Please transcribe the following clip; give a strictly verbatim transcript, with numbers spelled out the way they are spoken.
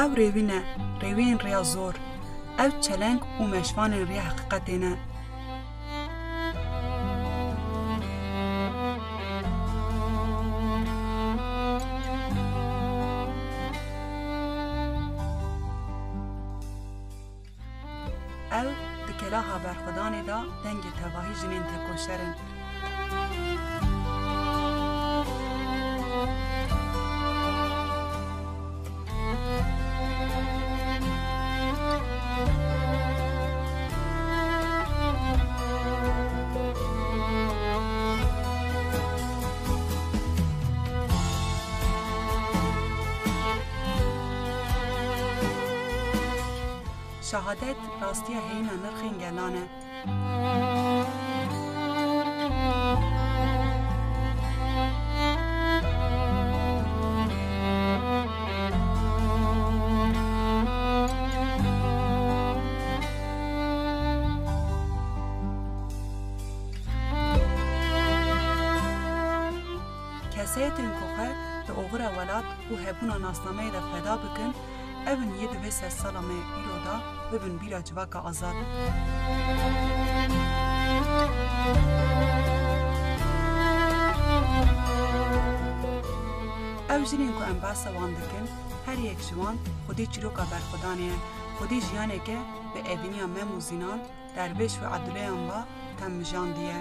Ew rêwî ne, rêwiyên rêya zor. Ew çeleng û meşvanên rêya heqîqetê ne. Ew di keleha berxwedanê de dengê tevahî jinên tekoşer in. Şehadet rastiya heyîna nirxên gelan e. Kesayetên ku xwe di oxira welat û hebûna nasnameyê de feda bikin, ew in yê di vê sedsala me îro de bibin bîra civaka azad. Ew jinên ku em behsa wan dikin, her yek ji wan xwedî çîroka berxwedanê ye, xwedî jiyaneke bi evîniya Mem û Zînan, Dervêş û Edûleyan ve tem mijandiye.